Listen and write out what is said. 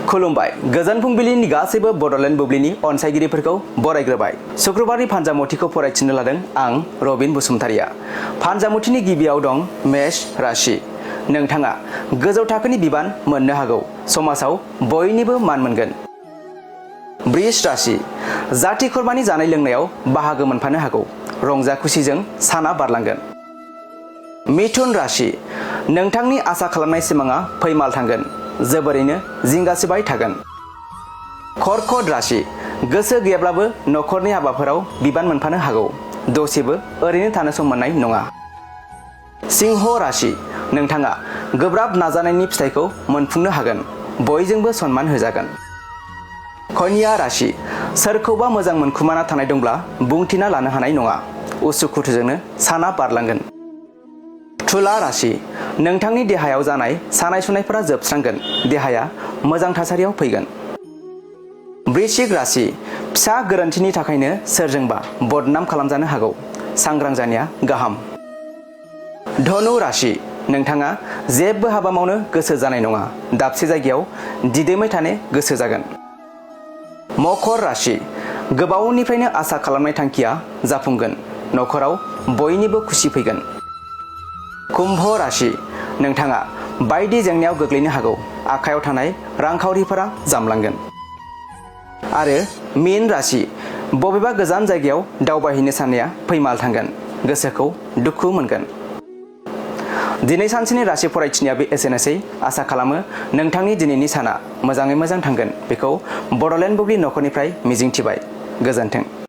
खुलुमबाय गोजोन फुंबिलिनि गासैबो बड'लेण्ड बुब्लिनि अनसायगिरिफोरखौ बरायग्रोबाय। शुक्रबारनि फानजामुथिखौ फरायथिनो लादों आं रबिन बसुमतारिया। फानजामुथिनि गिबियाव दं मेष राशि। नोंथाङा गोजौ थाखोनि बिबान मोननो हागौ। समाजाव बयनिबो मान मोनगोन। वृष राशि। जाथि खुरमानि जानाय लोंनायाव बाहागो मोनफानो हागौ। रंजा खुसिजों साना बारलांगोन। मिथुन राशि। नोंथांनि आसा खालामनाय सिमाङा फैमाल थांगोन। जोबोरैनो जिंगासिबाय थागोन। कर्कट राशि। गोसो गैयाब्लाबो नखरनि हाबाफोराव बिबान मोनफानो हागौ। दसेबो ओरैनो थानो सम मोननाय नङा। सिंह राशि। नोंथाङा गोब्राब नाजानायनि फिथाइखौ मोनफुंनो हागोन। बयजोंबो सनमान होजागोन। कन्या राशि। सोरखौबा मोजां मोनखुमाना थानाय दंब्ला बुंथिना लानो हानाय नङा। उसुखुथुजोंनो साना बारलांगोन। तुला राशि। नोंथांनि देहायाव जानाय सानाय सुनायफोरा जोबस्रांगोन। देहाया मोजां थासारियाव फैगोन। वृश्चिक राशि। फिसा गोरोन्थिनि थाखायनो सोरजोंबा बदनाम खालामजानो हागौ। सांग्रां जानाया गाहाम। धनु राशि। नोंथाङा जेबो हाबा मावनो गोसो जानाय नङा। दाबसे जायगायाव दिदोमै थानो गोसो जागोन। मकर राशि। गोबावनिफ्रायनो आसा खालामनाय थांखिया जाफुंगोन। नखराव बयनिबो खुसि फैगोन। कुम्भ राशि। नोंथाङा बायदि जेंनायाव गोग्लैनो हागौ। आखायाव थानाय रांखावरिफोरा जामलांगोन। आरो मीन राशि। बबेबा गोजान जायगायाव दावबायहैनो साननाया फैमाल थांगोन। गोसोखौ दुखु मोनगोन। दिनै सानसेनि राशि फरायथिनाया एसेनोसै। आसा खालामो नोंथांनि दिनैनि साना मोजाङै मोजां थांगोन। बेखौ बड'लेण्ड बुब्लि नखरनिफ्राय मिजिंथिबाय। गोजोन्थों।